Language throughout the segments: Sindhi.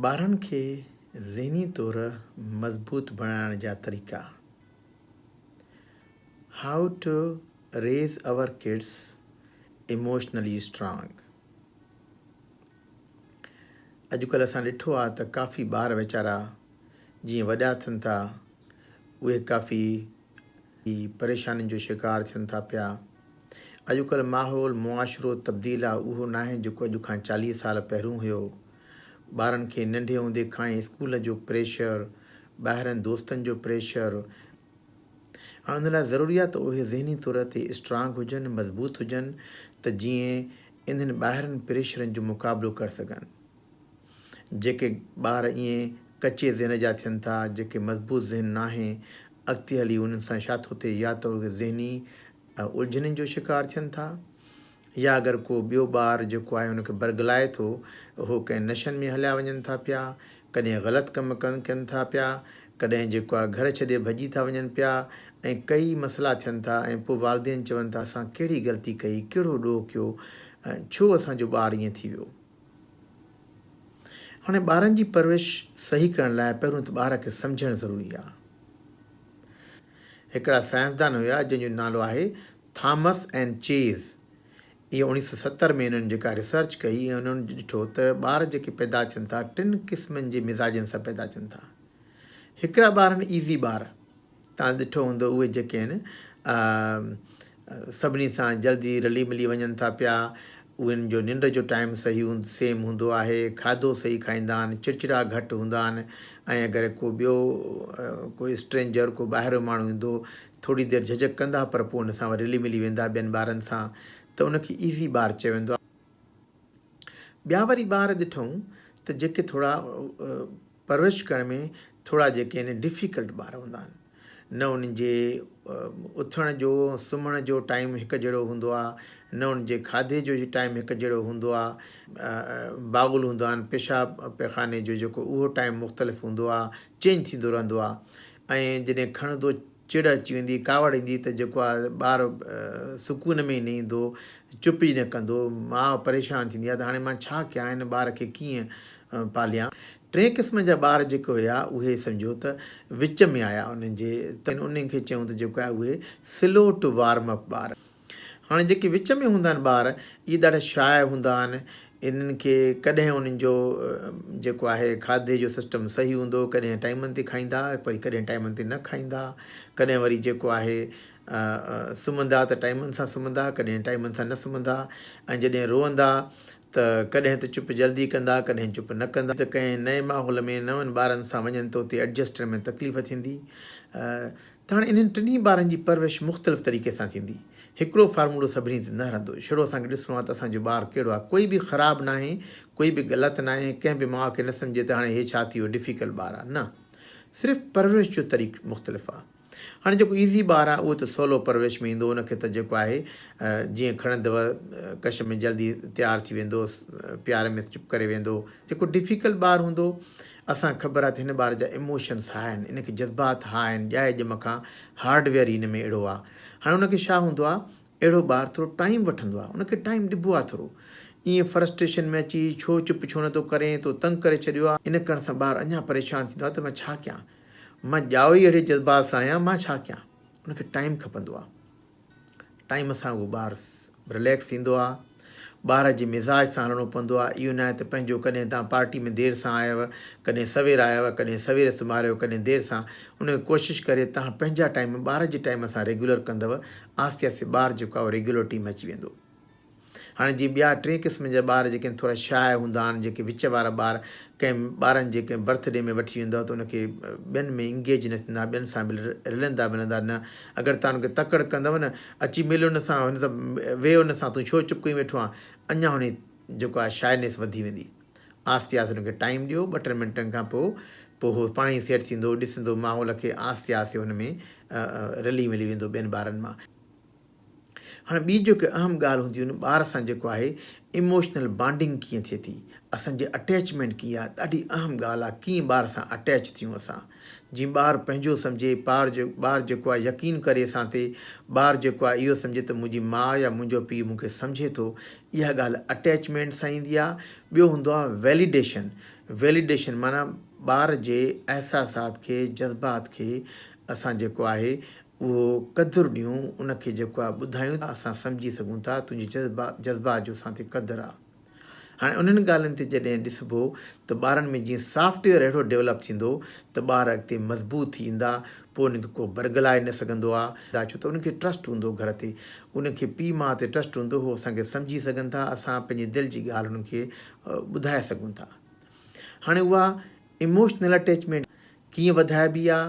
ٻارن کي ذهني طور مضبوط بڻائڻ جا طريقا، How to Raise Our Kids Emotionally Strong، اڄڪلهه اسان ڏٺو آهي ته ڪافي ٻار ويچارا جيئن وڏا ٿين ٿا اهي ڪافي پريشانين جو شڪار ٿين ٿا پيا. اڄڪلهه ماحول معاشرو تبديل آ اهو ناهي جيڪو اڄ کان 40 سال پهريون هيو. ٻارن کي ننڍي هوندي کان ئي اسڪول جو پريشر، ٻاهرين دوستن جو پريشر، هاڻ ان لاء ضروري آ ته اهي ذهني طور تي اسٽرانگ هجن، مضبوط هجن ته جيئن انهن ٻاهرين پريشرن جو مقابلو ڪري سگهن. جيڪي ٻار ائين ڪچي ذهن جا ٿين ٿا، جيڪي مضبوط ذهن ناهي، اڳتي هلي انهن سان ڇا ٿو ٿئي يا ته اهي ذهني الجهنن جو شڪار ٿين ٿا يا اگر ڪو ٻيو ٻار جيڪو آهي ان کي برغلائي ٿو اهو ڪنهن نشن ۾ هليا وڃن ٿا پيا، ڪڏهن غلط ڪم ڪن ٿا پيا، ڪڏهن جيڪو آهي گهر ڇڏي ڀڄي ٿا وڃن پيا ۽ ڪئي مسئلا ٿين ٿا ۽ پوء والدين چون ٿا اسان ڪهڙي غلطي ڪئي، ڪهڙو ڏوهه ڪيو، ڇو اسان جو ٻار ائين ٿي ويو. هاڻي ٻارن جي پرورش صحيح ڪرڻ لاء پهريون ته ٻار کي سمجهڻ ضروري آهي. هڪڙا سائنسدان هيا جن جو نالو آهي ٿامس اينڊ چيز. اهي 1970 ۾ انهن جيڪا ريسرچ ڪئي ۽ انهن ڏٺو ته ٻار جيڪي پيدا ٿين ٿا ٽن قسمن جي مزاجن سان پيدا ٿين ٿا. هڪڙا ٻار آهن ايزي ٻار. توهان ڏٺو هوندو اهي جيڪي آهن سڀني سان جلدي رلي ملي وڃن ٿا پيا، اهن جو ننڊ جو ٽائيم صحيح سيم هوندو آهي، کاڌو صحيح کائيندا آهن، چڙچڙا گهٽ هوندا آهن ۽ اگر ڪو ٻيو ڪو اسٽرينجر ڪو ٻاهريون ماڻهو ايندو ٿوري دير جهجهڪ ڪندا پر پوء ان سان وري رلي ملي ويندا ٻين ٻارن سان ته ان کي ايزي ٻار چيو ويندو آهي. ٻيا وري ٻار ڏٺئون ته جيڪي ٿورا پرورش ڪرڻ ۾ ٿورا جيڪي آهن ڊفيڪلٽ ٻار هوندا آهن نه انهن جي اٿڻ جو سمهڻ جو ٽائيم هڪ جهڙو هوندو آهي نه انهن جي کاڌي جو ٽائيم هڪ جهڙو هوندو آهي باغل هوندا آهن پيشاب پيخاني جو جيڪو اهو ٽائيم مختلف هوندو آهي چينج ٿيندو رهندو آهي ۽ جڏهن کڻندو چڙ اچي ويندي، ڪاوڙ ايندي ته جيڪو آ ٻار سڪون ۾ ئي نه ايندو، چپ ئي نه ڪندو، ماء پريشان ٿيندي آ ته هاڻي مان ڇا ڪيان هن ٻار کي ڪيئن پاليان. ٽئين قسم جا ٻار جيڪي هيا اهي سمجهو ته وچ ۾ آيا انهن جي ته انهن کي چيون ته جيڪو آهي اهي سلو ٽو وارم اپ ٻار. هاڻي جيڪي وچ ۾ هوندا آهن ٻار اهي ڏاڍا شاء هوندا آهن انهن کي ڪڏهن انهن جو جيڪو آهي کاڌي جو سسٽم صحيح هوندو ڪڏهن ٽائيمن تي کائيندا وري ڪڏهن ٽائيمن تي نه کائيندا ڪڏهن وري جيڪو آهي سمهندا ته ٽائيمن سان سمهندا ڪڏهن ٽائيمن سان نه سمهندا ۽ جڏهن روئندا ته ڪڏهن ته چپ جلدي ڪندا ڪڏهن چپ نه ڪندا ته ڪنهن نئين ماحول ۾ نون ٻارن سان وڃن ته اتي ايڊجسٽ ۾ تڪليف ٿيندي. ته هاڻي انهن ٽنهي ٻارن جي پرورش مختلف طريقي سان ٿيندي. هڪڙو فارمولو سڀني تي نه هلندو. شروع اسان کي ڏسڻو آهي ته اسان جو ٻار ڪهڙو آهي. ڪوئي به خراب ناهي، ڪوئي به غلط ناهي، ڪنهن به ماء کي نه سمجهي ته هاڻي هي ڇا ٿي ويو ڊفيڪلٽ ٻار آهي. نه. صرف پرورش جو طريق مختلف آهي. هاڻي جيڪو ايزي ٻار آهي اهو ته سولو پرورش ۾ ايندو ان کي ته جيڪو آهي جيئن کڻندو ڪش ۾ جلدي تيار ٿي ويندو، پيار ۾ چپ ڪري ويندو. جيڪو ڊفيڪلٽ ٻار هوندو اسان کي خبر آهي ته هن ٻار جا ايموشنس هاء آهن، ان کي جذبات هاء آهن، ڄائي ڄم کان هارڊ ويئر ئي هن ۾ اهڙو آهي. هاڻي ان کي ڇا هوندو آهي، اهڙو ٻار ٿورو ٽائيم وٺندو آهي، ان کي ٽائيم ڏبو آهي ٿورو. ائين فرسٽريشن ۾ اچي ڇو چپ ڇو نٿو ڪرين، تو تنگ ڪري ڇڏيو آهي. ان ڪرڻ سان ٻار اڃا پريشان ٿيندو آهي ته مان ڇا ڪيان، مان ڄائو ئي اهڙي جذبات سان آهيان، مان ڇا ڪيان. ان کي ٽائيم کپندو آهي. ٽائيم سان اهو ٻار رليڪس ٿيندو آ، ٻار جي مزاج سان هلڻو پوندو آ، اهو ناهي ته پنهنجو ڪڏهن توهان پارٽي ۾ دير سان آيو، ڪڏهن سوير آيو، ڪڏهن سوير سمهاريو، ڪڏهن دير سان، ان کي ڪوشش ڪري توهان پنهنجا ٽائيم ٻار جي ٽائيم سان ريگيولر ڪندؤ، آهستي آهستي ٻار جيڪو آ اهو ريگيولرٽي ۾ اچي ويندو. هاڻي جيئن ٻيا ٽئين قسم جا ٻار جيڪي آهن ٿورا شاء هوندا آهن جيڪي وچ وارا ٻار ڪنهن ٻارن جي ڪنهن برٿ ڊي ۾ وٺي ويندؤ ته ان کي ٻين ۾ انگيج نه ٿيندا ٻين سان به رلندا ملندا نه اگر توهان ان کي تڪڙ ڪندؤ نه اچي مل ان سان هن سان ويهه ان سان تون ڇو چپ ڪيون ويٺو آهين اڃا هن جي جيڪو آهي شائنيس وڌي ويندي آهستي آهستي ان کي ٽائيم ڏيو ٻه ٽن منٽن کان پوء پوء هو پاڻ ئي سيٽ ٿيندو ڏسندو ماحول کي آهستي آهستي هن ۾ رلي ملي ويندو ٻين ٻارن مان. هاڻي ٻي جيڪي اهم ڳالهه هوندي ان ٻار سان جيڪو آهي ايموشنل بانڊنگ ڪيئن ٿئي ٿي. اسان جي اٽيچمينٽ ڪيئن آهي ڏاڍي اهم ڳالهه آهي ڪيئن ٻار سان اٽيچ ٿيون اسان جيئن ٻار پنهنجو سمجهي پار جو ٻار جيڪو آهي يقين ڪري اسان تي ٻار جيڪو آهي اهو سمجهي ته منهنجي ماء يا منهنجو پيء مون کي سمجهي ٿو اها ڳالهه اٽيچمينٽ سان ايندي آهي ٻيو هوندو آهي ويليڊيشن ويليڊيشن معنيٰ ٻار جي احساسات کي جذبات کي اسان جيڪو آهي اهو قدر ڏيون ان کي جيڪو آهي ٻڌايون ته اسان سمجهي سگهون ٿا تنهنجي جذبا جذبات جو اسان تي قدر آهي هاڻي انهن ڳالهين تي جڏهن ڏسبو ته ٻارن ۾ جيئن سافٽ ويئر اهڙو ڊيولپ ٿيندو ته ٻار اڳتي مضبوط ٿي ايندا پوء انهن کي ڪو برغلائي نه سگهندو آهي ڇو ته انهن کي ٽرسٽ هوندو گهر تي انهن کي پيء ماء تي ٽرسٽ هوندو هو اسان کي سمجهي سگهن ٿا اسان پنهنجي دل جي ڳالهه انهن کي ٻڌائي سگهون ٿا هاڻي اها اموشنل اٽيچمينٽ ڪيئن وڌائبي آ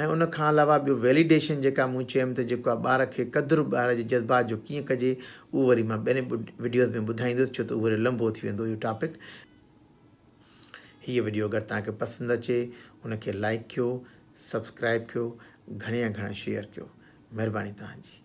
۽ ان کان علاوه ٻيو ويليڊيشن جيڪا مون چيم ته جيڪو آ ٻار کي قدر ٻار جي جذبات جو ڪيئن ڪجي اهو وري مان ٻين وڊيوز ۾ ٻڌائيندس ڇو ته اهو وري لنبو ٿي ويندو اهو ٽاپڪ. هيء وڊيو اگر توهان کي پسند اچي ان کي لائيڪ ڪيو سبسڪرائيب ڪيو گهڻي کان گهڻا شيئر ڪيو مهرباني توهان جي.